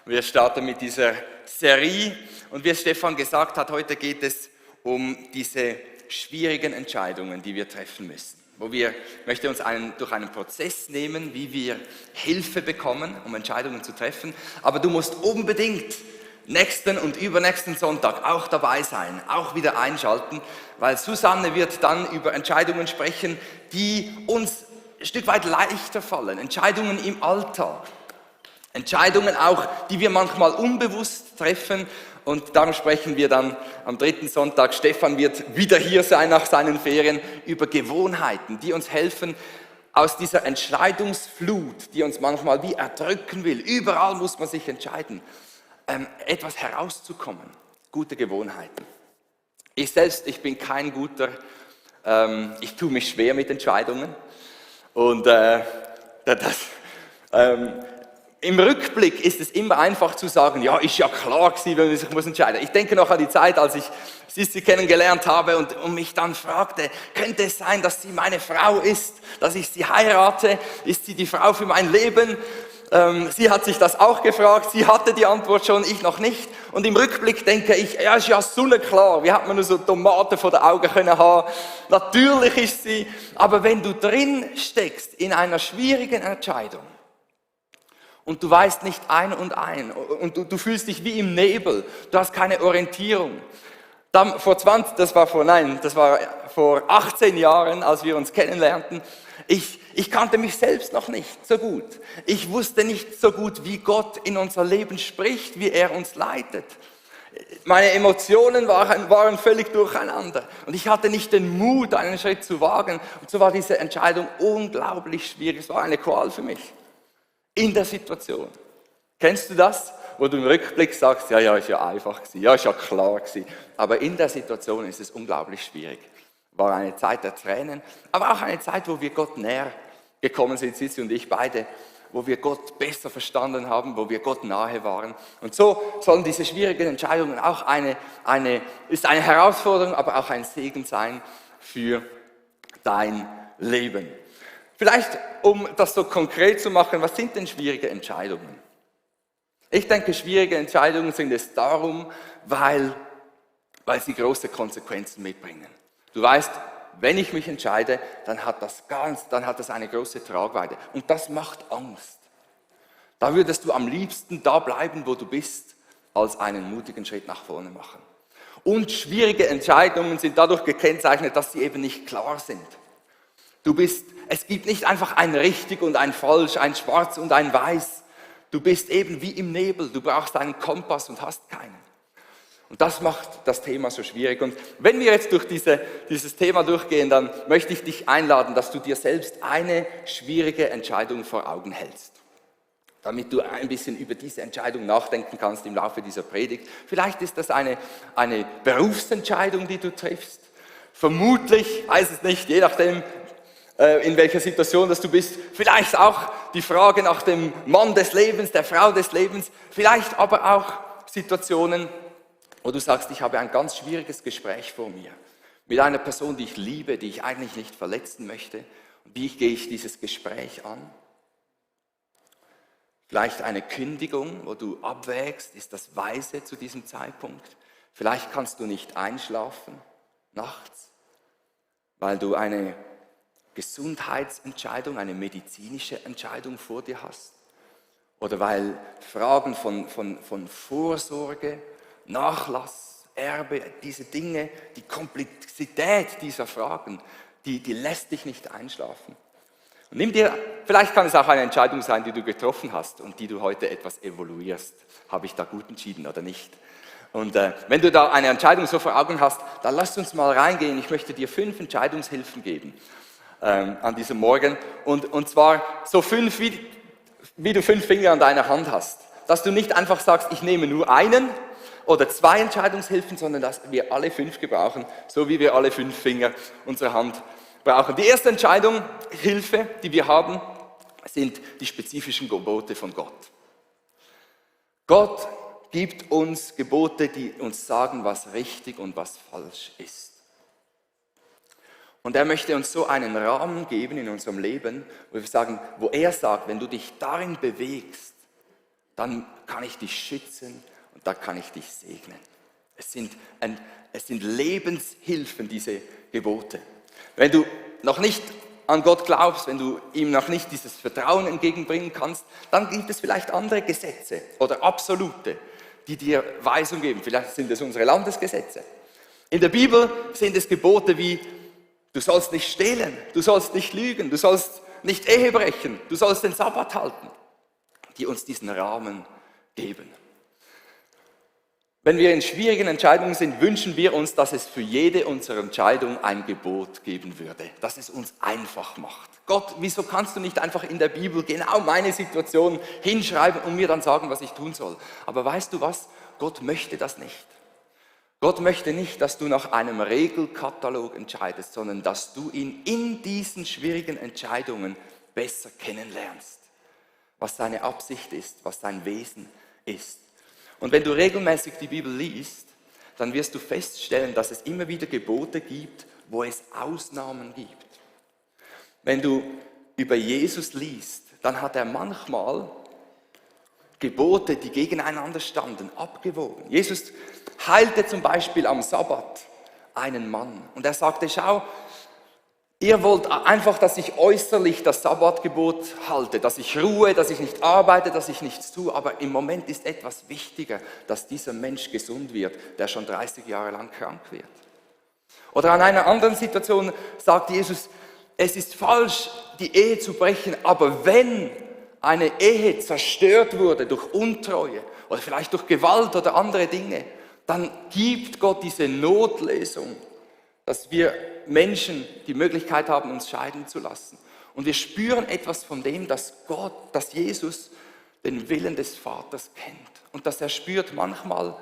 Wir starten mit dieser Serie und wie Stefan gesagt hat, heute geht es um diese schwierigen Entscheidungen, die wir treffen müssen. Möchte uns durch einen Prozess nehmen, wie wir Hilfe bekommen, um Entscheidungen zu treffen. Aber du musst unbedingt nächsten und übernächsten Sonntag auch dabei sein, auch wieder einschalten, weil Susanne wird dann über Entscheidungen sprechen, die uns ein Stück weit leichter fallen. Entscheidungen im Alltag. Entscheidungen auch, die wir manchmal unbewusst treffen. Und darum sprechen wir dann am dritten Sonntag. Stefan wird wieder hier sein nach seinen Ferien über Gewohnheiten, die uns helfen, aus dieser Entscheidungsflut, die uns manchmal wie erdrücken will. Überall muss man sich entscheiden, etwas herauszukommen. Gute Gewohnheiten. Ich selbst, ich bin kein guter, ich tue mich schwer mit Entscheidungen. Und im Rückblick ist es immer einfach zu sagen, ja, ist ja klar gewesen, wenn man sich entscheiden muss. Ich denke noch an die Zeit, als ich Sissi kennengelernt habe und mich dann fragte, könnte es sein, dass sie meine Frau ist, dass ich sie heirate, ist sie die Frau für mein Leben? Sie hat sich das auch gefragt, sie hatte die Antwort schon, ich noch nicht. Und im Rückblick denke ich, ja, ist ja sonnenklar, wie hat man nur so Tomaten vor den Augen können haben? Natürlich ist sie, aber wenn du drin steckst in einer schwierigen Entscheidung, und du weißt nicht ein und du fühlst dich wie im Nebel, du hast keine Orientierung. Das war vor 18 Jahren, als wir uns kennenlernten. Ich kannte mich selbst noch nicht so gut. Ich wusste nicht so gut, wie Gott in unser Leben spricht, wie er uns leitet. Meine Emotionen waren völlig durcheinander und ich hatte nicht den Mut, einen Schritt zu wagen. Und so war diese Entscheidung unglaublich schwierig. Es war eine Qual für mich. In der Situation. Kennst du das? Wo du im Rückblick sagst, ja, ist ja einfach gewesen, ja, ist ja klar gewesen. Aber in der Situation ist es unglaublich schwierig. War eine Zeit der Tränen, aber auch eine Zeit, wo wir Gott näher gekommen sind, Sissi und ich beide, wo wir Gott besser verstanden haben, wo wir Gott nahe waren. Und so sollen diese schwierigen Entscheidungen auch ist eine Herausforderung, aber auch ein Segen sein für dein Leben. Vielleicht, um das so konkret zu machen, was sind denn schwierige Entscheidungen? Ich denke, schwierige Entscheidungen sind es darum, weil sie große Konsequenzen mitbringen. Du weißt, wenn ich mich entscheide, dann hat das eine große Tragweite. Und das macht Angst. Da würdest du am liebsten da bleiben, wo du bist, als einen mutigen Schritt nach vorne machen. Und schwierige Entscheidungen sind dadurch gekennzeichnet, dass sie eben nicht klar sind. Es gibt nicht einfach ein richtig und ein falsch, ein schwarz und ein weiß. Du bist eben wie im Nebel, du brauchst einen Kompass und hast keinen. Und das macht das Thema so schwierig. Und wenn wir jetzt durch dieses Thema durchgehen, dann möchte ich dich einladen, dass du dir selbst eine schwierige Entscheidung vor Augen hältst. Damit du ein bisschen über diese Entscheidung nachdenken kannst im Laufe dieser Predigt. Vielleicht ist das eine Berufsentscheidung, die du triffst. Vermutlich, weiß es nicht, je nachdem, in welcher Situation dass du bist, vielleicht auch die Frage nach dem Mann des Lebens, der Frau des Lebens, vielleicht aber auch Situationen, wo du sagst, ich habe ein ganz schwieriges Gespräch vor mir, mit einer Person, die ich liebe, die ich eigentlich nicht verletzen möchte. Und wie gehe ich dieses Gespräch an? Vielleicht eine Kündigung, wo du abwägst, ist das weise zu diesem Zeitpunkt? Vielleicht kannst du nicht einschlafen nachts, weil du eine Gesundheitsentscheidung, eine medizinische Entscheidung vor dir hast. Oder weil Fragen von Vorsorge, Nachlass, Erbe, diese Dinge, die Komplexität dieser Fragen, die lässt dich nicht einschlafen. Und vielleicht kann es auch eine Entscheidung sein, die du getroffen hast und die du heute etwas evaluierst. Habe ich da gut entschieden oder nicht? Und wenn du da eine Entscheidung so vor Augen hast, dann lass uns mal reingehen. Ich möchte dir 5 Entscheidungshilfen geben an diesem Morgen. Und zwar so 5, wie du 5 Finger an deiner Hand hast. Dass du nicht einfach sagst, ich nehme nur einen oder 2 Entscheidungshilfen, sondern dass wir alle 5 gebrauchen, so wie wir alle 5 Finger unserer Hand brauchen. Die erste Hilfe, die wir haben, sind die spezifischen Gebote von Gott. Gott gibt uns Gebote, die uns sagen, was richtig und was falsch ist. Und er möchte uns so einen Rahmen geben in unserem Leben, wo er sagt, wenn du dich darin bewegst, dann kann ich dich schützen und da kann ich dich segnen. Es sind Lebenshilfen, diese Gebote. Wenn du noch nicht an Gott glaubst, wenn du ihm noch nicht dieses Vertrauen entgegenbringen kannst, dann gibt es vielleicht andere Gesetze oder absolute, die dir Weisung geben. Vielleicht sind es unsere Landesgesetze. In der Bibel sind es Gebote wie, du sollst nicht stehlen, du sollst nicht lügen, du sollst nicht Ehe brechen, du sollst den Sabbat halten, die uns diesen Rahmen geben. Wenn wir in schwierigen Entscheidungen sind, wünschen wir uns, dass es für jede unserer Entscheidungen ein Gebot geben würde, dass es uns einfach macht. Gott, wieso kannst du nicht einfach in der Bibel genau meine Situation hinschreiben und mir dann sagen, was ich tun soll? Aber weißt du was? Gott möchte das nicht. Gott möchte nicht, dass du nach einem Regelkatalog entscheidest, sondern dass du ihn in diesen schwierigen Entscheidungen besser kennenlernst, was seine Absicht ist, was sein Wesen ist. Und wenn du regelmäßig die Bibel liest, dann wirst du feststellen, dass es immer wieder Gebote gibt, wo es Ausnahmen gibt. Wenn du über Jesus liest, dann hat er manchmal Gebote, die gegeneinander standen, abgewogen. Jesus heilte zum Beispiel am Sabbat einen Mann und er sagte, schau, ihr wollt einfach, dass ich äußerlich das Sabbatgebot halte, dass ich ruhe, dass ich nicht arbeite, dass ich nichts tue, aber im Moment ist etwas wichtiger, dass dieser Mensch gesund wird, der schon 30 Jahre lang krank wird. Oder an einer anderen Situation sagt Jesus, es ist falsch, die Ehe zu brechen, aber wenn eine Ehe zerstört wurde durch Untreue oder vielleicht durch Gewalt oder andere Dinge, dann gibt Gott diese Notlösung, dass wir Menschen die Möglichkeit haben, uns scheiden zu lassen. Und wir spüren etwas von dem, dass Jesus den Willen des Vaters kennt. Und dass er spürt, manchmal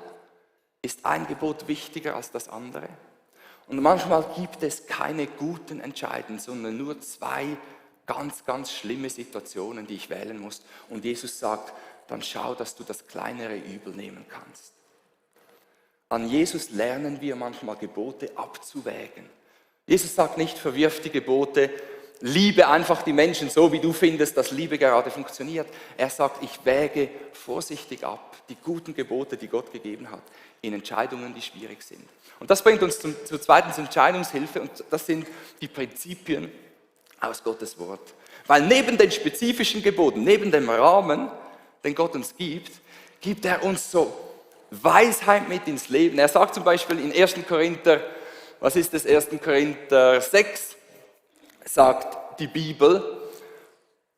ist ein Gebot wichtiger als das andere. Und manchmal gibt es keine guten Entscheidungen, sondern nur zwei ganz, ganz schlimme Situationen, die ich wählen muss. Und Jesus sagt, dann schau, dass du das kleinere Übel nehmen kannst. An Jesus lernen wir manchmal Gebote abzuwägen. Jesus sagt nicht, verwirf die Gebote, liebe einfach die Menschen so, wie du findest, dass Liebe gerade funktioniert. Er sagt, ich wäge vorsichtig ab die guten Gebote, die Gott gegeben hat, in Entscheidungen, die schwierig sind. Und das bringt uns zur zweiten Entscheidungshilfe und das sind die Prinzipien aus Gottes Wort. Weil neben den spezifischen Geboten, neben dem Rahmen, den Gott uns gibt, gibt er uns so Weisheit mit ins Leben. Er sagt zum Beispiel in 1. Korinther, was ist das, 1. Korinther 6, sagt die Bibel,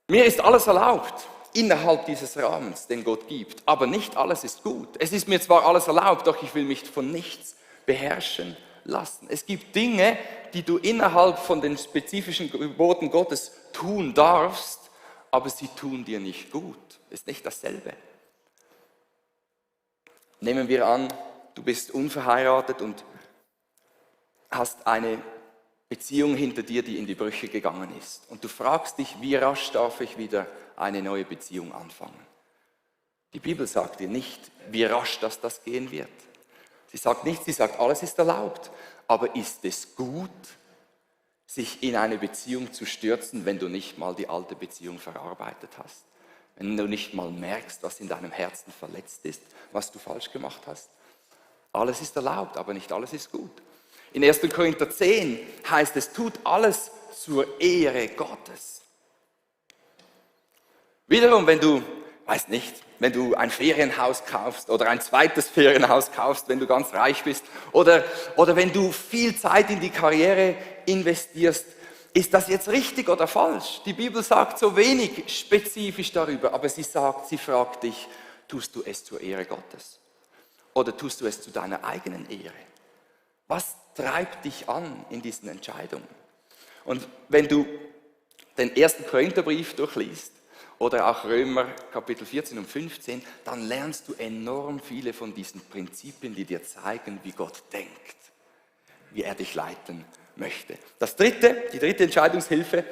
mir ist alles erlaubt innerhalb dieses Rahmens, den Gott gibt, aber nicht alles ist gut. Es ist mir zwar alles erlaubt, doch ich will mich von nichts beherrschen lassen. Es gibt Dinge, die du innerhalb von den spezifischen Geboten Gottes tun darfst, aber sie tun dir nicht gut. Ist nicht dasselbe. Nehmen wir an, du bist unverheiratet und hast eine Beziehung hinter dir, die in die Brüche gegangen ist. Und du fragst dich, wie rasch darf ich wieder eine neue Beziehung anfangen? Die Bibel sagt dir nicht, wie rasch das gehen wird. Sie sagt nichts, sie sagt, alles ist erlaubt. Aber ist es gut, sich in eine Beziehung zu stürzen, wenn du nicht mal die alte Beziehung verarbeitet hast? Wenn du nicht mal merkst, was in deinem Herzen verletzt ist, was du falsch gemacht hast? Alles ist erlaubt, aber nicht alles ist gut. In 1. Korinther 10 heißt es, tut alles zur Ehre Gottes. Wiederum, wenn du ein Ferienhaus kaufst oder ein zweites Ferienhaus kaufst, wenn du ganz reich bist, oder wenn du viel Zeit in die Karriere investierst, ist das jetzt richtig oder falsch? Die Bibel sagt so wenig spezifisch darüber, aber sie fragt dich, tust du es zur Ehre Gottes? Oder tust du es zu deiner eigenen Ehre? Was treibt dich an in diesen Entscheidungen? Und wenn du den 1. Korintherbrief durchliest oder auch Römer Kapitel 14 und 15, dann lernst du enorm viele von diesen Prinzipien, die dir zeigen, wie Gott denkt, wie er dich leiten möchte. Die dritte Entscheidungshilfe,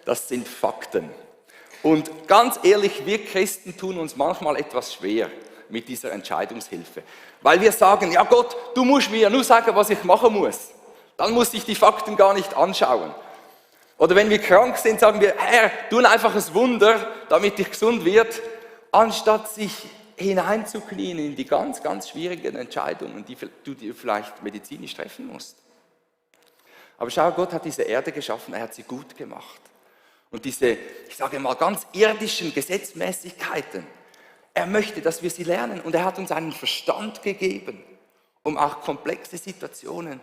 das sind Fakten. Und ganz ehrlich, wir Christen tun uns manchmal etwas schwer mit dieser Entscheidungshilfe. Weil wir sagen, ja Gott, du musst mir ja nur sagen, was ich machen muss. Dann muss ich die Fakten gar nicht anschauen. Oder wenn wir krank sind, sagen wir, Herr, tu ein einfaches Wunder, damit ich gesund werde. anstatt sich hineinzuknien in die ganz, ganz schwierigen Entscheidungen, die du dir vielleicht medizinisch treffen musst. Aber schau, Gott hat diese Erde geschaffen, er hat sie gut gemacht. Und diese, ich sage mal, ganz irdischen Gesetzmäßigkeiten, er möchte, dass wir sie lernen. Und er hat uns einen Verstand gegeben, um auch komplexe Situationen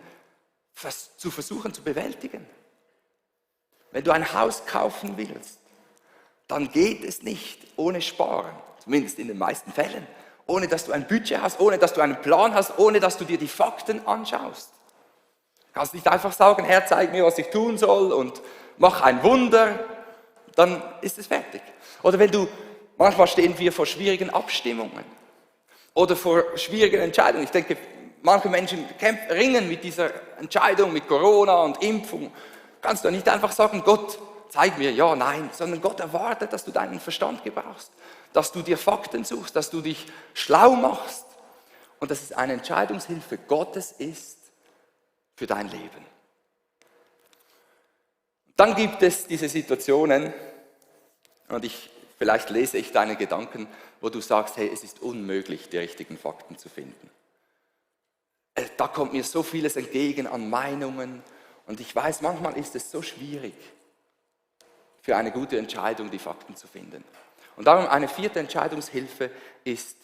zu versuchen zu bewältigen. Wenn du ein Haus kaufen willst, dann geht es nicht ohne Sparen, zumindest in den meisten Fällen, ohne dass du ein Budget hast, ohne dass du einen Plan hast, ohne dass du dir die Fakten anschaust. Du kannst nicht einfach sagen, Herr, zeig mir, was ich tun soll und mach ein Wunder, dann ist es fertig. Oder manchmal stehen wir vor schwierigen Abstimmungen oder vor schwierigen Entscheidungen. Ich denke, manche Menschen ringen mit dieser Entscheidung, mit Corona und Impfung. Kannst du nicht einfach sagen, Gott, zeig mir, ja, nein, sondern Gott erwartet, dass du deinen Verstand gebrauchst, dass du dir Fakten suchst, dass du dich schlau machst und dass es eine Entscheidungshilfe Gottes ist für dein Leben. Dann gibt es diese Situationen, und vielleicht lese ich deine Gedanken, wo du sagst, hey, es ist unmöglich, die richtigen Fakten zu finden. Da kommt mir so vieles entgegen an Meinungen und ich weiß, manchmal ist es so schwierig, für eine gute Entscheidung die Fakten zu finden. Und darum eine vierte Entscheidungshilfe ist,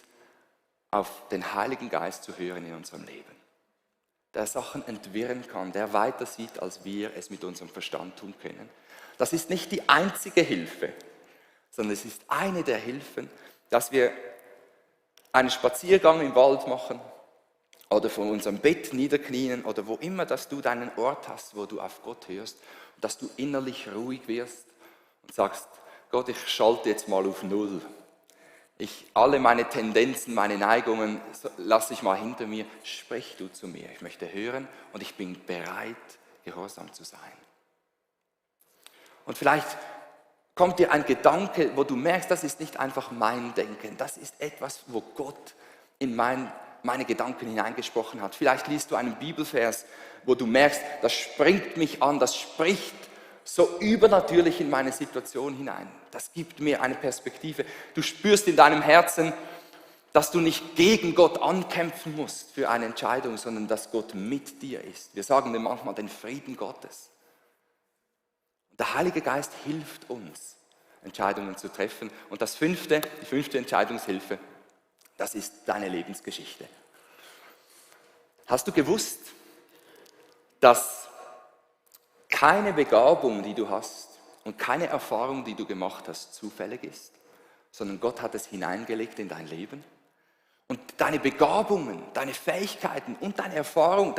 auf den Heiligen Geist zu hören in unserem Leben. Der Sachen entwirren kann, der weiter sieht, als wir es mit unserem Verstand tun können. Das ist nicht die einzige Hilfe, sondern es ist eine der Hilfen, dass wir einen Spaziergang im Wald machen oder vor unserem Bett niederknien oder wo immer, dass du deinen Ort hast, wo du auf Gott hörst und dass du innerlich ruhig wirst und sagst, Gott, ich schalte jetzt mal auf Null. Alle meine Tendenzen, meine Neigungen lasse ich mal hinter mir. Sprich du zu mir. Ich möchte hören und ich bin bereit, gehorsam zu sein. Und vielleicht kommt dir ein Gedanke, wo du merkst, das ist nicht einfach mein Denken. Das ist etwas, wo Gott in meine Gedanken hineingesprochen hat. Vielleicht liest du einen Bibelvers, wo du merkst, das springt mich an, das spricht so übernatürlich in meine Situation hinein. Das gibt mir eine Perspektive. Du spürst in deinem Herzen, dass du nicht gegen Gott ankämpfen musst für eine Entscheidung, sondern dass Gott mit dir ist. Wir sagen dem manchmal den Frieden Gottes. Der Heilige Geist hilft uns, Entscheidungen zu treffen. Und die fünfte Entscheidungshilfe, das ist deine Lebensgeschichte. Hast du gewusst, dass keine Begabung, die du hast und keine Erfahrung, die du gemacht hast, zufällig ist, sondern Gott hat es hineingelegt in dein Leben? Und deine Begabungen, deine Fähigkeiten und deine Erfahrung,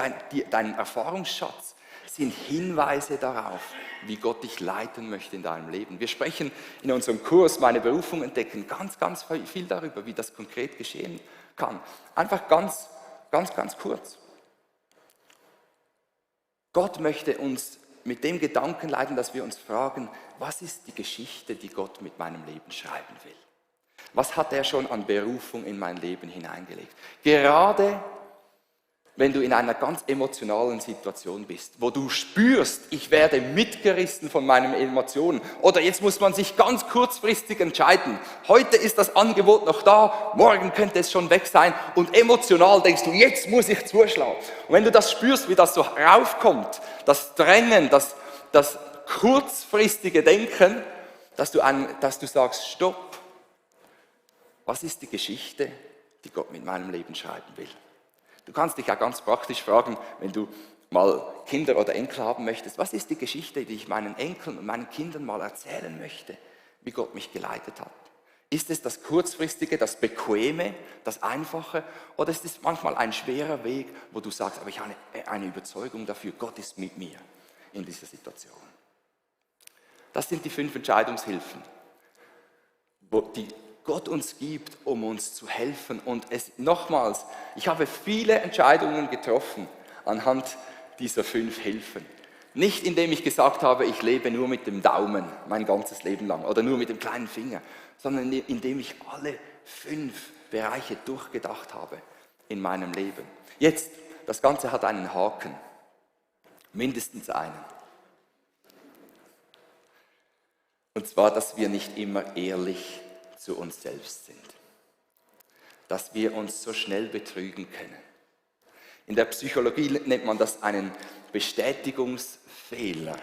dein Erfahrungsschatz sind Hinweise darauf, wie Gott dich leiten möchte in deinem Leben. Wir sprechen in unserem Kurs Meine Berufung entdecken ganz, ganz viel darüber, wie das konkret geschehen kann. Einfach ganz, ganz, ganz kurz. Gott möchte uns mit dem Gedanken leiten, dass wir uns fragen, was ist die Geschichte, die Gott mit meinem Leben schreiben will? Was hat er schon an Berufung in mein Leben hineingelegt? Gerade wenn du in einer ganz emotionalen Situation bist, wo du spürst, ich werde mitgerissen von meinen Emotionen oder jetzt muss man sich ganz kurzfristig entscheiden. Heute ist das Angebot noch da, morgen könnte es schon weg sein und emotional denkst du, jetzt muss ich zuschlagen. Und wenn du das spürst, wie das so raufkommt, das Drängen, das kurzfristige Denken, dass du sagst, stopp, was ist die Geschichte, die Gott mit meinem Leben schreiben will? Du kannst dich ja ganz praktisch fragen, wenn du mal Kinder oder Enkel haben möchtest, was ist die Geschichte, die ich meinen Enkeln und meinen Kindern mal erzählen möchte, wie Gott mich geleitet hat? Ist es das Kurzfristige, das Bequeme, das Einfache oder ist es manchmal ein schwerer Weg, wo du sagst, aber ich habe eine Überzeugung dafür, Gott ist mit mir in dieser Situation? Das sind die 5 Entscheidungshilfen, die Gott uns gibt, um uns zu helfen. Und nochmals, ich habe viele Entscheidungen getroffen anhand dieser 5 Hilfen. Nicht indem ich gesagt habe, ich lebe nur mit dem Daumen mein ganzes Leben lang oder nur mit dem kleinen Finger, sondern indem ich alle 5 Bereiche durchgedacht habe in meinem Leben. Jetzt, das Ganze hat einen Haken, mindestens einen. Und zwar, dass wir nicht immer ehrlich zu uns selbst sind. Dass wir uns so schnell betrügen können. In der Psychologie nennt man das einen Bestätigungsfehler.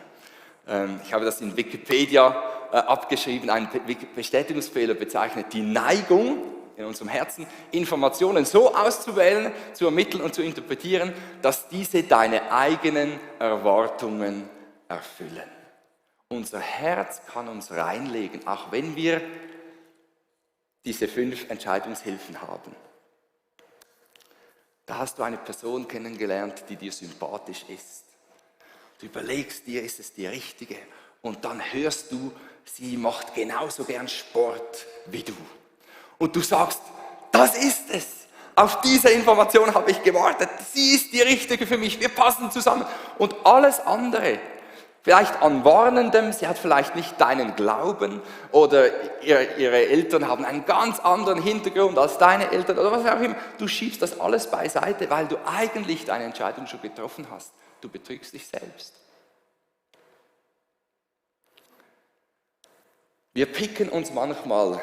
Ich habe das in Wikipedia abgeschrieben. Ein Bestätigungsfehler bezeichnet die Neigung in unserem Herzen, Informationen so auszuwählen, zu ermitteln und zu interpretieren, dass diese deine eigenen Erwartungen erfüllen. Unser Herz kann uns reinlegen, auch wenn wir diese 5 Entscheidungshilfen haben. Da hast du eine Person kennengelernt, die dir sympathisch ist. Du überlegst dir, ist es die richtige? Und dann hörst du, sie macht genauso gern Sport wie du. Und du sagst, das ist es. Auf diese Information habe ich gewartet. Sie ist die richtige für mich. Wir passen zusammen. Und alles andere, vielleicht an Warnendem, sie hat vielleicht nicht deinen Glauben oder ihre Eltern haben einen ganz anderen Hintergrund als deine Eltern oder was auch immer. Du schiebst das alles beiseite, weil du eigentlich deine Entscheidung schon getroffen hast. Du betrügst dich selbst. Wir picken uns manchmal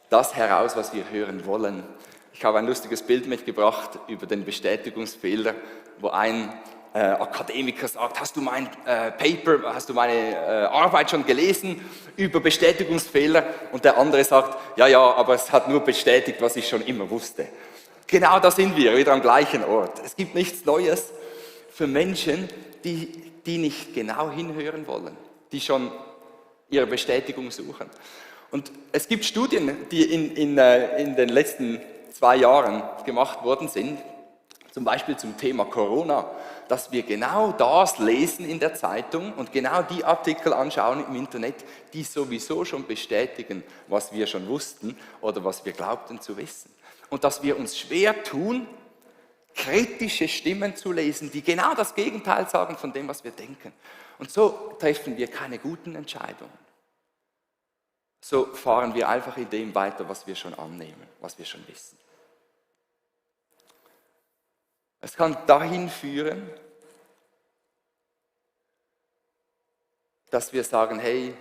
das heraus, was wir hören wollen. Ich habe ein lustiges Bild mitgebracht über den Bestätigungsfehler, wo ein Akademiker sagt, hast du mein Paper, hast du meine Arbeit schon gelesen über Bestätigungsfehler? Und der andere sagt, ja, aber es hat nur bestätigt, was ich schon immer wusste. Genau da sind wir, wieder am gleichen Ort. Es gibt nichts Neues für Menschen, die nicht genau hinhören wollen, die schon ihre Bestätigung suchen. Und es gibt Studien, die in den letzten 2 Jahren gemacht worden sind, zum Beispiel zum Thema Corona, dass wir genau das lesen in der Zeitung und genau die Artikel anschauen im Internet, die sowieso schon bestätigen, was wir schon wussten oder was wir glaubten zu wissen. Und dass wir uns schwer tun, kritische Stimmen zu lesen, die genau das Gegenteil sagen von dem, was wir denken. Und so treffen wir keine guten Entscheidungen. So fahren wir einfach in dem weiter, was wir schon annehmen, was wir schon wissen. Es kann dahin führen, dass wir sagen, hey,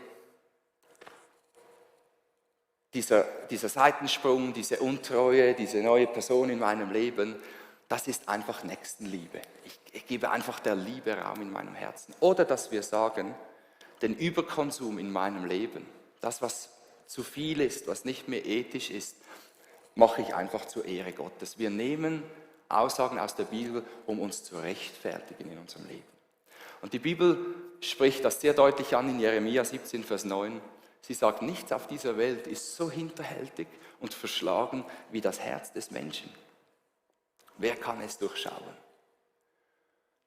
dieser Seitensprung, diese Untreue, diese neue Person in meinem Leben, das ist einfach Nächstenliebe. Ich gebe einfach der Liebe Raum in meinem Herzen. Oder dass wir sagen, den Überkonsum in meinem Leben, das, was zu viel ist, was nicht mehr ethisch ist, mache ich einfach zur Ehre Gottes. Wir nehmen Aussagen aus der Bibel, um uns zu rechtfertigen in unserem Leben. Und die Bibel spricht das sehr deutlich an in Jeremia 17, Vers 9. Sie sagt, nichts auf dieser Welt ist so hinterhältig und verschlagen wie das Herz des Menschen. Wer kann es durchschauen?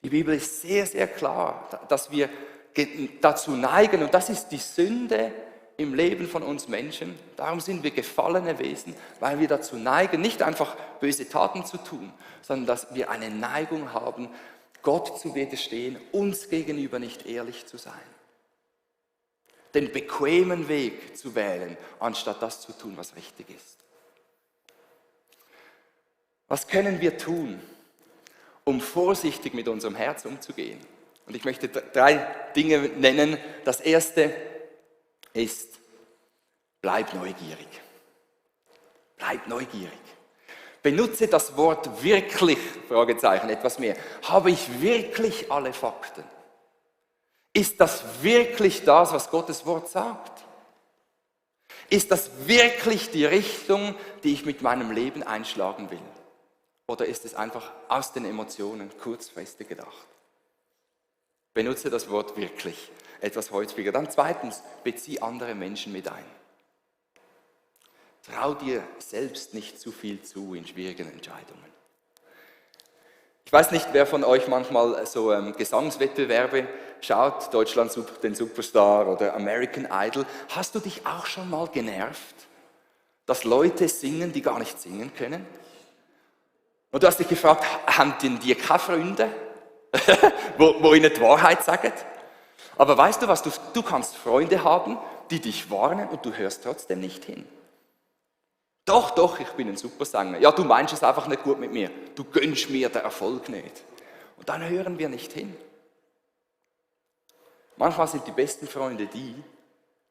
Die Bibel ist sehr, sehr klar, dass wir dazu neigen, und das ist die Sünde im Leben von uns Menschen. Darum sind wir gefallene Wesen, weil wir dazu neigen, nicht einfach böse Taten zu tun, sondern dass wir eine Neigung haben, Gott zu widerstehen, uns gegenüber nicht ehrlich zu sein. Den bequemen Weg zu wählen, anstatt das zu tun, was richtig ist. Was können wir tun, um vorsichtig mit unserem Herz umzugehen? Und ich möchte 3 Dinge nennen. Das erste ist, bleib neugierig. Bleib neugierig. Benutze das Wort wirklich, Fragezeichen, etwas mehr. Habe ich wirklich alle Fakten? Ist das wirklich das, was Gottes Wort sagt? Ist das wirklich die Richtung, die ich mit meinem Leben einschlagen will? Oder ist es einfach aus den Emotionen kurzfristig gedacht? Benutze das Wort wirklich etwas häufiger. Dann zweitens, bezieh andere Menschen mit ein. Trau dir selbst nicht zu viel zu in schwierigen Entscheidungen. Ich weiß nicht, wer von euch manchmal so Gesangswettbewerbe schaut, Deutschland sucht den Superstar oder American Idol. Hast du dich auch schon mal genervt, dass Leute singen, die gar nicht singen können? Und du hast dich gefragt, haben die keine Freunde, wo ihnen die Wahrheit sagen? Aber weißt du was, du kannst Freunde haben, die dich warnen und du hörst trotzdem nicht hin. Doch, ich bin ein Supersänger. Ja, du meinst es einfach nicht gut mit mir. Du gönnst mir den Erfolg nicht. Und dann hören wir nicht hin. Manchmal sind die besten Freunde die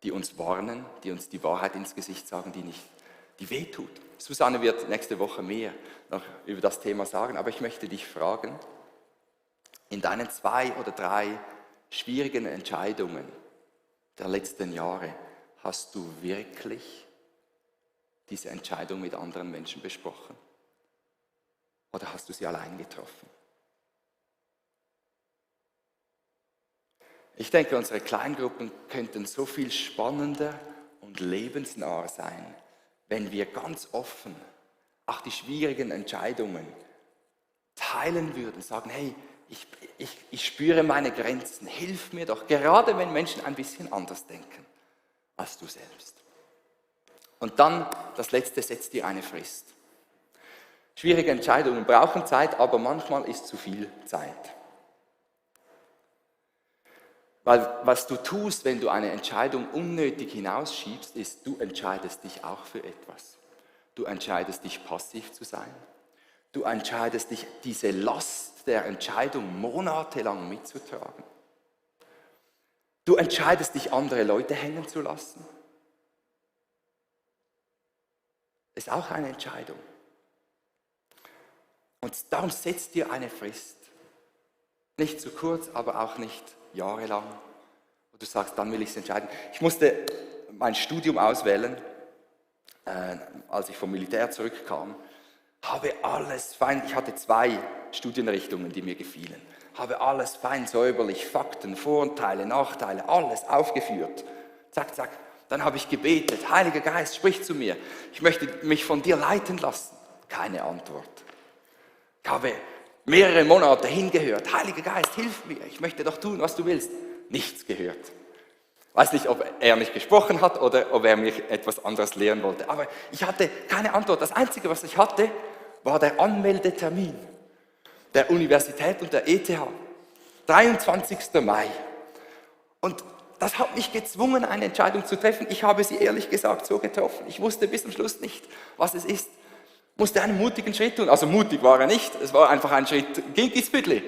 die uns warnen, die uns die Wahrheit ins Gesicht sagen, die wehtut. Susanne wird nächste Woche mehr noch über das Thema sagen, aber ich möchte dich fragen, in deinen 2 oder 3 schwierigen Entscheidungen der letzten Jahre, hast du wirklich diese Entscheidung mit anderen Menschen besprochen? Oder hast du sie allein getroffen? Ich denke, unsere Kleingruppen könnten so viel spannender und lebensnah sein, wenn wir ganz offen auch die schwierigen Entscheidungen teilen würden, sagen, hey, ich spüre meine Grenzen, hilf mir doch, gerade wenn Menschen ein bisschen anders denken als du selbst. Und dann, das Letzte, setzt dir eine Frist. Schwierige Entscheidungen brauchen Zeit, aber manchmal ist zu viel Zeit. Weil was du tust, wenn du eine Entscheidung unnötig hinausschiebst, ist, du entscheidest dich auch für etwas. Du entscheidest dich, passiv zu sein. Du entscheidest dich, diese Last der Entscheidung monatelang mitzutragen. Du entscheidest dich, andere Leute hängen zu lassen. Ist auch eine Entscheidung. Und darum setzt dir eine Frist. Nicht zu kurz, aber auch nicht jahrelang. Und du sagst, dann will ich es entscheiden. Ich musste mein Studium auswählen, als ich vom Militär zurückkam. Habe alles fein, ich hatte 2 Studienrichtungen, die mir gefielen. Habe alles fein säuberlich, Fakten, Vorteile, Nachteile, alles aufgeführt. Zack, zack. Dann habe ich gebetet, Heiliger Geist, sprich zu mir. Ich möchte mich von dir leiten lassen. Keine Antwort. Ich habe mehrere Monate hingehört. Heiliger Geist, hilf mir. Ich möchte doch tun, was du willst. Nichts gehört. Weiß nicht, ob er mich gesprochen hat oder ob er mich etwas anderes lehren wollte. Aber ich hatte keine Antwort. Das Einzige, was ich hatte, war der Anmeldetermin der Universität und der ETH. 23. Mai. Und das hat mich gezwungen, eine Entscheidung zu treffen. Ich habe sie ehrlich gesagt so getroffen. Ich wusste bis zum Schluss nicht, was es ist. Musste einen mutigen Schritt tun. Also mutig war er nicht. Es war einfach ein Schritt gegen ins Büdli.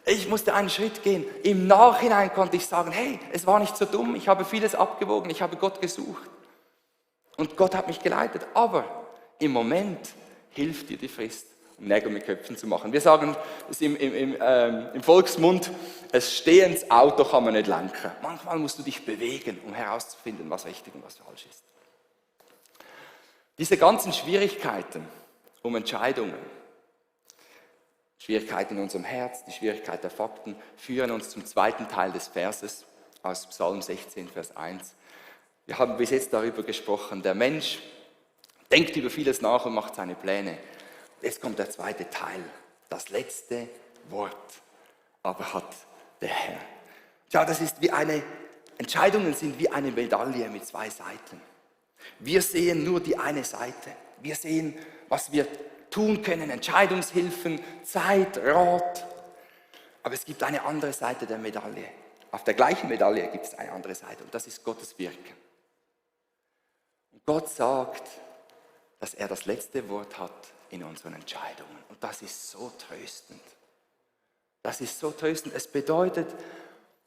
Ich musste einen Schritt gehen. Im Nachhinein konnte ich sagen, hey, es war nicht so dumm. Ich habe vieles abgewogen. Ich habe Gott gesucht. Und Gott hat mich geleitet. Aber im Moment hilft dir die Frist, um Nägel mit Köpfen zu machen. Wir sagen es im Volksmund, das stehendes Auto kann man nicht lenken. Manchmal musst du dich bewegen, um herauszufinden, was richtig und was falsch ist. Diese ganzen Schwierigkeiten um Entscheidungen, Schwierigkeiten in unserem Herz, die Schwierigkeit der Fakten, führen uns zum zweiten Teil des Verses aus Psalm 16, Vers 1. Wir haben bis jetzt darüber gesprochen, der Mensch denkt über vieles nach und macht seine Pläne. Jetzt kommt der zweite Teil, das letzte Wort, aber hat der Herr. Schau, Entscheidungen sind wie eine Medaille mit 2 Seiten. Wir sehen nur die eine Seite. Wir sehen, was wir tun können, Entscheidungshilfen, Zeit, Rat. Aber es gibt eine andere Seite der Medaille. Auf der gleichen Medaille gibt es eine andere Seite und das ist Gottes Wirken. Und Gott sagt, dass er das letzte Wort hat in unseren Entscheidungen. Und das ist so tröstend. Das ist so tröstend. Es bedeutet,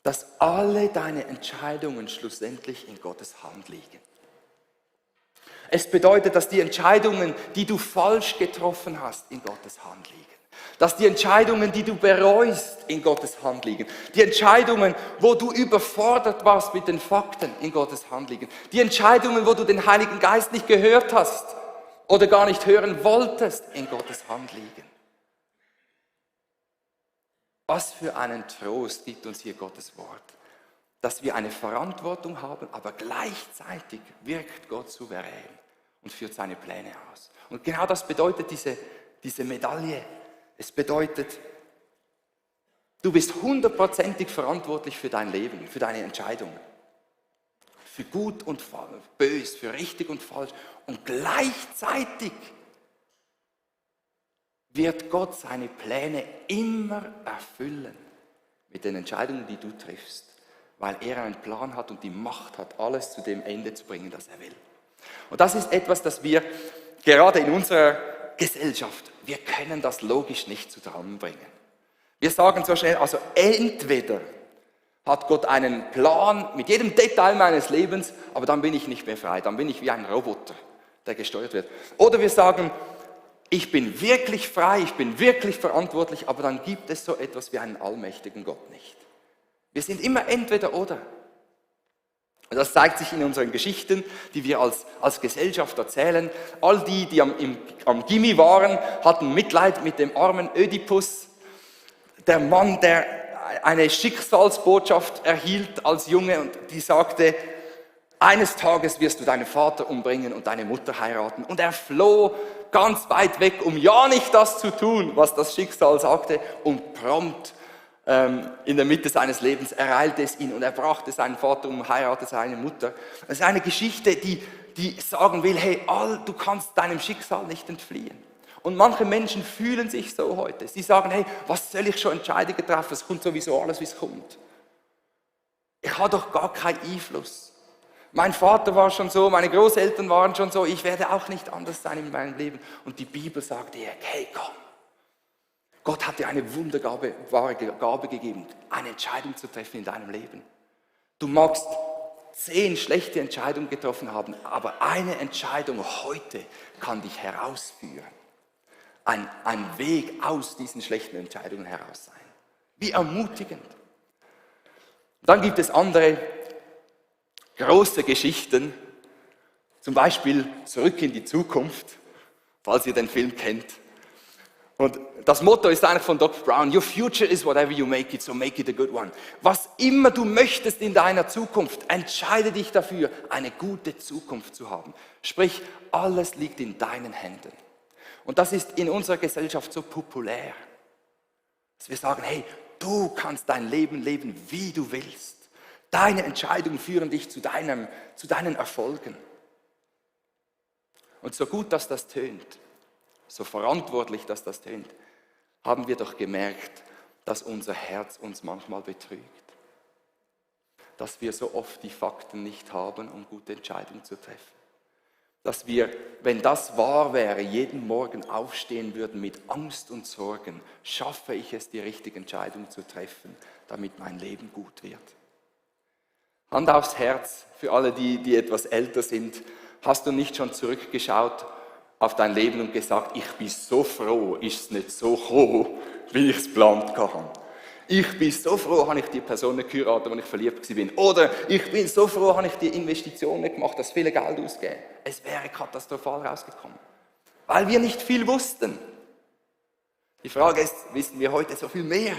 dass alle deine Entscheidungen schlussendlich in Gottes Hand liegen. Es bedeutet, dass die Entscheidungen, die du falsch getroffen hast, in Gottes Hand liegen. Dass die Entscheidungen, die du bereust, in Gottes Hand liegen. Die Entscheidungen, wo du überfordert warst mit den Fakten, in Gottes Hand liegen. Die Entscheidungen, wo du den Heiligen Geist nicht gehört hast oder gar nicht hören wolltest, in Gottes Hand liegen. Was für einen Trost gibt uns hier Gottes Wort. Dass wir eine Verantwortung haben, aber gleichzeitig wirkt Gott souverän und führt seine Pläne aus. Und genau das bedeutet diese Medaille. Es bedeutet, du bist 100%ig verantwortlich für dein Leben, für deine Entscheidungen. Für gut und böse, für richtig und falsch. Und gleichzeitig wird Gott seine Pläne immer erfüllen mit den Entscheidungen, die du triffst. Weil er einen Plan hat und die Macht hat, alles zu dem Ende zu bringen, das er will. Und das ist etwas, das wir gerade in unserer Gesellschaft, wir können das logisch nicht zusammenbringen. Wir sagen so schnell, also entweder hat Gott einen Plan mit jedem Detail meines Lebens, aber dann bin ich nicht mehr frei, dann bin ich wie ein Roboter, der gesteuert wird. Oder wir sagen, ich bin wirklich frei, ich bin wirklich verantwortlich, aber dann gibt es so etwas wie einen allmächtigen Gott nicht. Wir sind immer entweder oder. Und das zeigt sich in unseren Geschichten, die wir als Gesellschaft erzählen. All die am Gimmi waren, hatten Mitleid mit dem armen Ödipus, der Mann, der eine Schicksalsbotschaft erhielt als Junge und die sagte, eines Tages wirst du deinen Vater umbringen und deine Mutter heiraten. Und er floh ganz weit weg, um ja nicht das zu tun, was das Schicksal sagte. Und prompt in der Mitte seines Lebens ereilte es ihn und er brachte seinen Vater um, heiratete seine Mutter. Das ist eine Geschichte, die sagen will, hey, du kannst deinem Schicksal nicht entfliehen. Und manche Menschen fühlen sich so heute. Sie sagen, hey, was soll ich schon Entscheidungen treffen? Es kommt sowieso alles, wie es kommt. Ich habe doch gar keinen Einfluss. Mein Vater war schon so, meine Großeltern waren schon so, ich werde auch nicht anders sein in meinem Leben. Und die Bibel sagt dir, hey, komm. Gott hat dir eine wunderbare Gabe gegeben, eine Entscheidung zu treffen in deinem Leben. Du magst 10 schlechte Entscheidungen getroffen haben, aber eine Entscheidung heute kann dich herausführen. Ein Weg aus diesen schlechten Entscheidungen heraus sein. Wie ermutigend. Dann gibt es andere große Geschichten, zum Beispiel Zurück in die Zukunft, falls ihr den Film kennt. Und das Motto ist eigentlich von Doc Brown, your future is whatever you make it, so make it a good one. Was immer du möchtest in deiner Zukunft, entscheide dich dafür, eine gute Zukunft zu haben. Sprich, alles liegt in deinen Händen. Und das ist in unserer Gesellschaft so populär, dass wir sagen, hey, du kannst dein Leben leben, wie du willst. Deine Entscheidungen führen dich zu deinen Erfolgen. Und so gut, dass das tönt, so verantwortlich, dass das tönt, haben wir doch gemerkt, dass unser Herz uns manchmal betrügt. Dass wir so oft die Fakten nicht haben, um gute Entscheidungen zu treffen. Dass wir, wenn das wahr wäre, jeden Morgen aufstehen würden mit Angst und Sorgen, schaffe ich es, die richtige Entscheidung zu treffen, damit mein Leben gut wird. Hand aufs Herz, für alle, die etwas älter sind, hast du nicht schon zurückgeschaut auf dein Leben und gesagt, ich bin so froh, ist es nicht so gekommen, wie ich es geplant habe. Ich bin so froh, habe ich die Person geheiratet, wo ich verliebt war. Oder ich bin so froh, habe ich die Investitionen gemacht, das viele Geld ausgegeben. Es wäre katastrophal rausgekommen. Weil wir nicht viel wussten. Die Frage ist, wissen wir heute so viel mehr?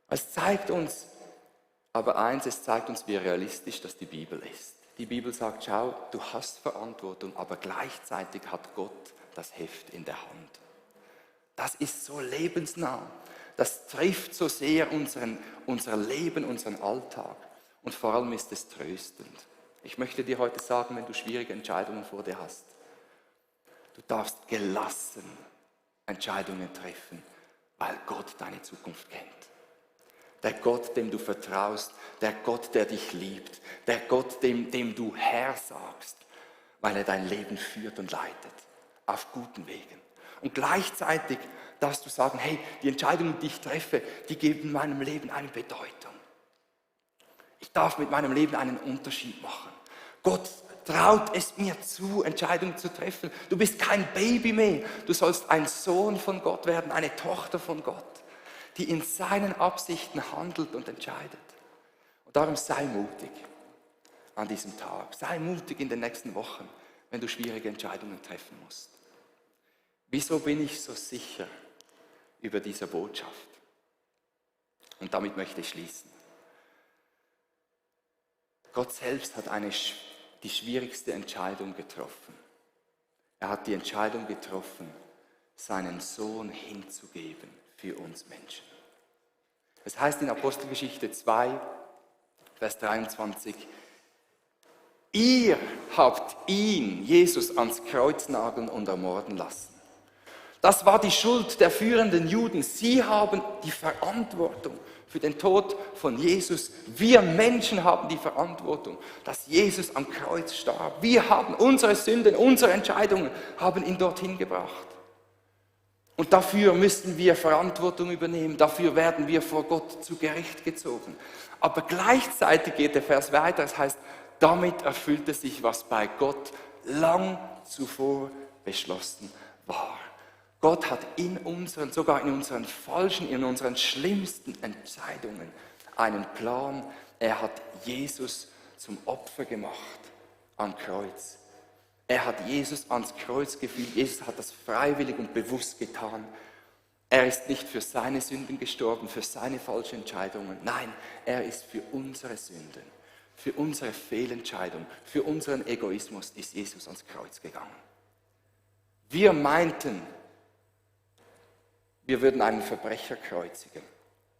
Es zeigt uns, aber eins, es zeigt uns, wie realistisch das die Bibel ist. Die Bibel sagt, schau, du hast Verantwortung, aber gleichzeitig hat Gott das Heft in der Hand. Das ist so lebensnah. Das trifft so sehr unser Leben, unseren Alltag. Und vor allem ist es tröstend. Ich möchte dir heute sagen, wenn du schwierige Entscheidungen vor dir hast, du darfst gelassen Entscheidungen treffen, weil Gott deine Zukunft kennt. Der Gott, dem du vertraust, der Gott, der dich liebt, der Gott, dem du Herr sagst, weil er dein Leben führt und leitet, auf guten Wegen. Und gleichzeitig darfst du sagen, hey, die Entscheidungen, die ich treffe, die geben meinem Leben eine Bedeutung. Ich darf mit meinem Leben einen Unterschied machen. Gott traut es mir zu, Entscheidungen zu treffen. Du bist kein Baby mehr. Du sollst ein Sohn von Gott werden, eine Tochter von Gott, die in seinen Absichten handelt und entscheidet. Und darum sei mutig an diesem Tag. Sei mutig in den nächsten Wochen, wenn du schwierige Entscheidungen treffen musst. Wieso bin ich so sicher über diese Botschaft? Und damit möchte ich schließen. Gott selbst hat die schwierigste Entscheidung getroffen. Er hat die Entscheidung getroffen, seinen Sohn hinzugeben für uns Menschen. Es heißt in Apostelgeschichte 2, Vers 23, ihr habt ihn, Jesus, ans Kreuz nageln und ermorden lassen. Das war die Schuld der führenden Juden. Sie haben die Verantwortung für den Tod von Jesus. Wir Menschen haben die Verantwortung, dass Jesus am Kreuz starb. Wir haben unsere Sünden, unsere Entscheidungen, haben ihn dorthin gebracht. Und dafür müssen wir Verantwortung übernehmen, dafür werden wir vor Gott zu Gericht gezogen. Aber gleichzeitig geht der Vers weiter, das heißt, damit erfüllte sich, was bei Gott lang zuvor beschlossen war. Gott hat sogar in unseren falschen, in unseren schlimmsten Entscheidungen einen Plan. Er hat Jesus zum Opfer gemacht am Kreuz. Er hat Jesus ans Kreuz geführt. Jesus hat das freiwillig und bewusst getan. Er ist nicht für seine Sünden gestorben, für seine falschen Entscheidungen. Nein, er ist für unsere Sünden, für unsere Fehlentscheidung, für unseren Egoismus ist Jesus ans Kreuz gegangen. Wir meinten, wir würden einen Verbrecher kreuzigen.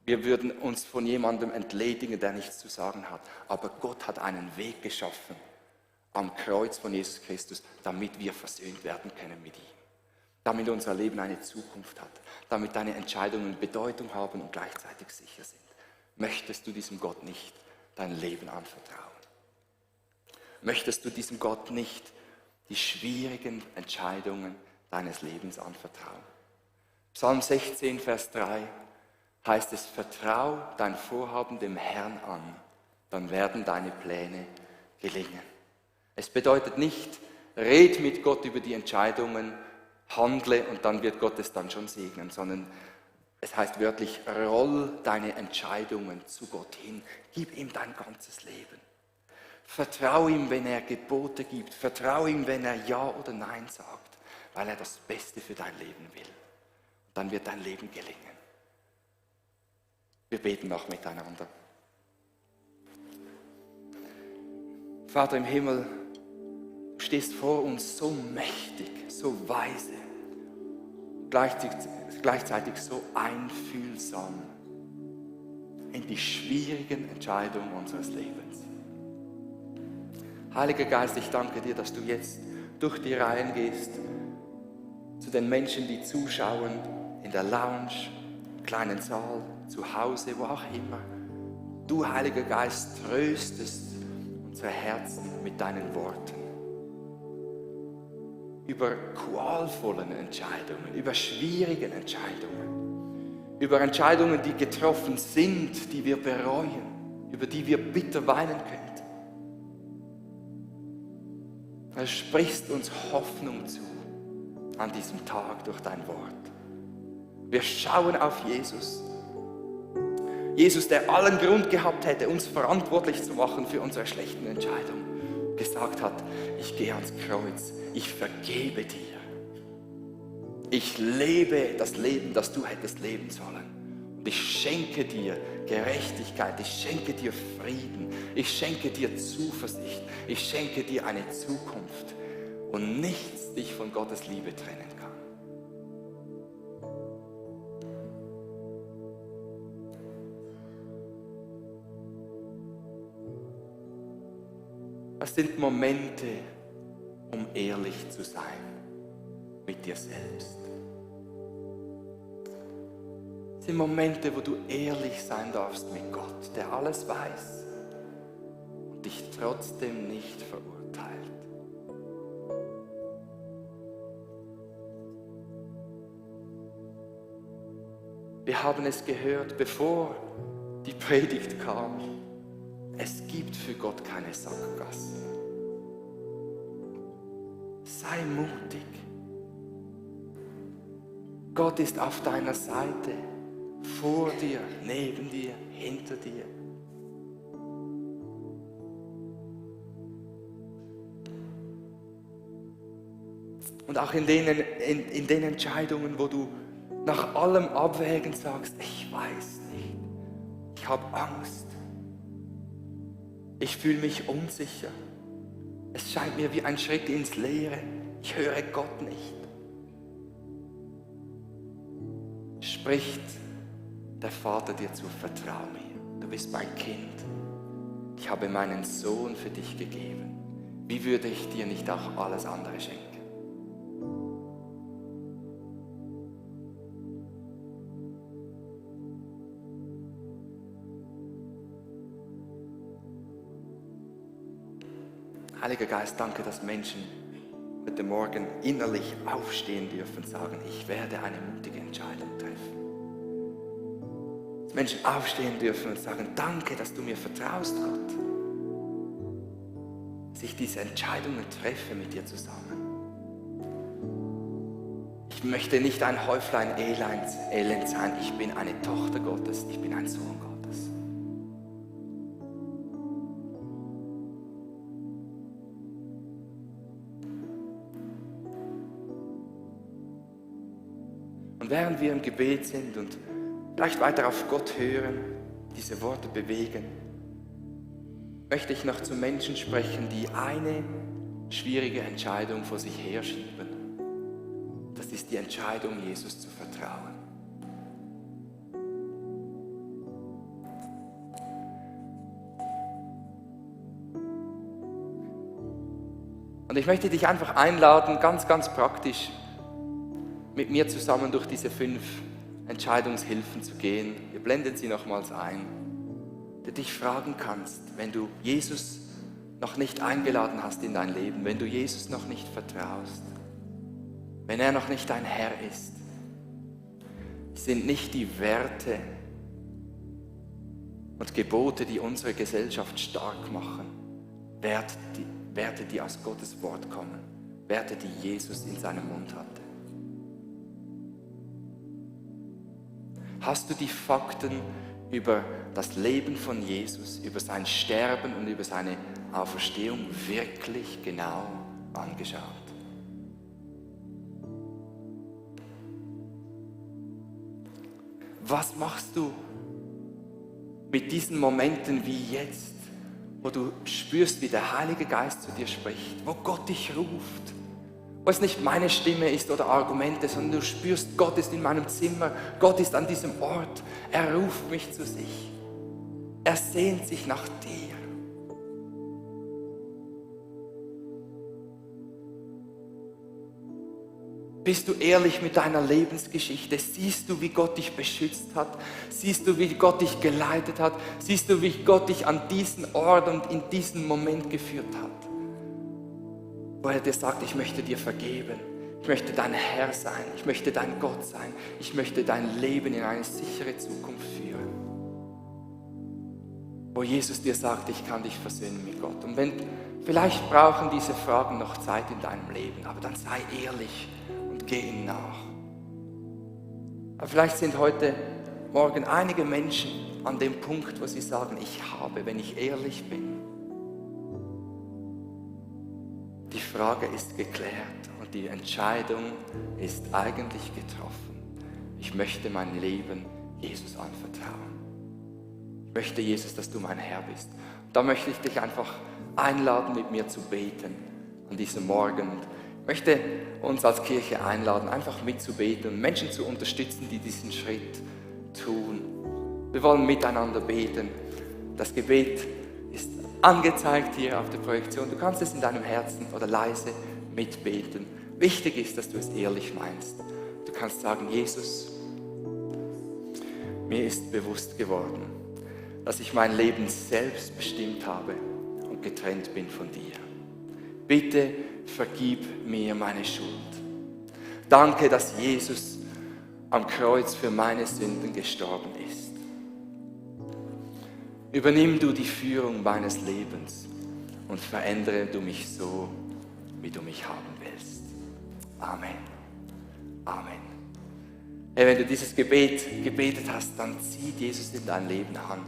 Wir würden uns von jemandem entledigen, der nichts zu sagen hat. Aber Gott hat einen Weg geschaffen am Kreuz von Jesus Christus, damit wir versöhnt werden können mit ihm. Damit unser Leben eine Zukunft hat. Damit deine Entscheidungen Bedeutung haben und gleichzeitig sicher sind. Möchtest du diesem Gott nicht dein Leben anvertrauen? Möchtest du diesem Gott nicht die schwierigen Entscheidungen deines Lebens anvertrauen? Psalm 16, Vers 3 heißt es, vertrau dein Vorhaben dem Herrn an, dann werden deine Pläne gelingen. Es bedeutet nicht, red mit Gott über die Entscheidungen, handle und dann wird Gott es dann schon segnen, sondern es heißt wörtlich, roll deine Entscheidungen zu Gott hin, gib ihm dein ganzes Leben. Vertrau ihm, wenn er Gebote gibt, vertrau ihm, wenn er Ja oder Nein sagt, weil er das Beste für dein Leben will. Dann wird dein Leben gelingen. Wir beten noch miteinander. Vater im Himmel, du stehst vor uns so mächtig, so weise, gleichzeitig so einfühlsam in die schwierigen Entscheidungen unseres Lebens. Heiliger Geist, ich danke dir, dass du jetzt durch die Reihen gehst, zu den Menschen, die zuschauen, in der Lounge, im kleinen Saal, zu Hause, wo auch immer. Du, Heiliger Geist, tröstest unsere Herzen mit deinen Worten. Über qualvollen Entscheidungen, über schwierigen Entscheidungen, über Entscheidungen, die getroffen sind, die wir bereuen, über die wir bitter weinen könnten. Du sprichst uns Hoffnung zu an diesem Tag durch dein Wort. Wir schauen auf Jesus. Jesus, der allen Grund gehabt hätte, uns verantwortlich zu machen für unsere schlechten Entscheidungen, gesagt hat, ich gehe ans Kreuz, ich vergebe dir. Ich lebe das Leben, das du hättest leben sollen. Und ich schenke dir Gerechtigkeit, ich schenke dir Frieden, ich schenke dir Zuversicht, ich schenke dir eine Zukunft und nichts dich von Gottes Liebe trennen kann. Es sind Momente, um ehrlich zu sein mit dir selbst. Es sind Momente, wo du ehrlich sein darfst mit Gott, der alles weiß und dich trotzdem nicht verurteilt. Wir haben es gehört, bevor die Predigt kam. Es gibt für Gott keine Sackgassen. Sei mutig. Gott ist auf deiner Seite, vor dir, neben dir, hinter dir. Und auch in den Entscheidungen, wo du nach allem Abwägen sagst, ich weiß nicht, ich habe Angst, ich fühle mich unsicher, es scheint mir wie ein Schritt ins Leere, ich höre Gott nicht. Spricht der Vater dir zu, vertrau mir, du bist mein Kind, ich habe meinen Sohn für dich gegeben, wie würde ich dir nicht auch alles andere schenken? Heiliger Geist, danke, dass Menschen heute Morgen innerlich aufstehen dürfen und sagen, ich werde eine mutige Entscheidung treffen. Dass Menschen aufstehen dürfen und sagen, danke, dass du mir vertraust, Gott. Dass ich diese Entscheidungen treffe mit dir zusammen. Ich möchte nicht ein Häuflein Elend sein, ich bin eine Tochter Gottes, ich bin ein Sohn Gottes. Und während wir im Gebet sind und vielleicht weiter auf Gott hören, diese Worte bewegen, möchte ich noch zu Menschen sprechen, die eine schwierige Entscheidung vor sich herschieben. Das ist die Entscheidung, Jesus zu vertrauen. Und ich möchte dich einfach einladen, ganz, ganz praktisch mit mir zusammen durch diese 5 Entscheidungshilfen zu gehen. Wir blenden sie nochmals ein. Du dich fragen kannst, wenn du Jesus noch nicht eingeladen hast in dein Leben, wenn du Jesus noch nicht vertraust, wenn er noch nicht dein Herr ist, sind nicht die Werte und Gebote, die unsere Gesellschaft stark machen, Werte, die aus Gottes Wort kommen, Werte, die Jesus in seinem Mund hatte. Hast du die Fakten über das Leben von Jesus, über sein Sterben und über seine Auferstehung wirklich genau angeschaut? Was machst du mit diesen Momenten wie jetzt, wo du spürst, wie der Heilige Geist zu dir spricht, wo Gott dich ruft, wo es nicht meine Stimme ist oder Argumente, sondern du spürst, Gott ist in meinem Zimmer, Gott ist an diesem Ort, er ruft mich zu sich, er sehnt sich nach dir. Bist du ehrlich mit deiner Lebensgeschichte? Siehst du, wie Gott dich beschützt hat? Siehst du, wie Gott dich geleitet hat? Siehst du, wie Gott dich an diesen Ort und in diesen Moment geführt hat? Wo er dir sagt, ich möchte dir vergeben. Ich möchte dein Herr sein. Ich möchte dein Gott sein. Ich möchte dein Leben in eine sichere Zukunft führen. Wo Jesus dir sagt, ich kann dich versöhnen mit Gott. Und vielleicht brauchen diese Fragen noch Zeit in deinem Leben, aber dann sei ehrlich. Geh ihm nach. Aber vielleicht sind heute Morgen einige Menschen an dem Punkt, wo sie sagen, ich habe, wenn ich ehrlich bin. Die Frage ist geklärt und die Entscheidung ist eigentlich getroffen. Ich möchte mein Leben Jesus anvertrauen. Ich möchte, Jesus, dass du mein Herr bist. Und da möchte ich dich einfach einladen, mit mir zu beten an diesem Morgen. Ich möchte uns als Kirche einladen, einfach mitzubeten und Menschen zu unterstützen, die diesen Schritt tun. Wir wollen miteinander beten. Das Gebet ist angezeigt hier auf der Projektion. Du kannst es in deinem Herzen oder leise mitbeten. Wichtig ist, dass du es ehrlich meinst. Du kannst sagen, Jesus, mir ist bewusst geworden, dass ich mein Leben selbst bestimmt habe und getrennt bin von dir. Bitte vergib mir meine Schuld. Danke, dass Jesus am Kreuz für meine Sünden gestorben ist. Übernimm du die Führung meines Lebens und verändere du mich so, wie du mich haben willst. Amen. Amen. Hey, wenn du dieses Gebet gebetet hast, dann zieht Jesus in dein Leben an.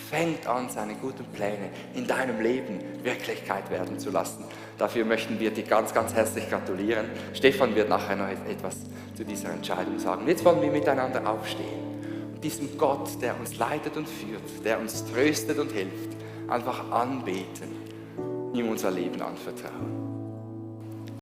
Fängt an, seine guten Pläne in deinem Leben Wirklichkeit werden zu lassen. Dafür möchten wir dir ganz, ganz herzlich gratulieren. Stefan wird nachher noch etwas zu dieser Entscheidung sagen. Jetzt wollen wir miteinander aufstehen und diesem Gott, der uns leitet und führt, der uns tröstet und hilft, einfach anbeten, ihm unser Leben anvertrauen.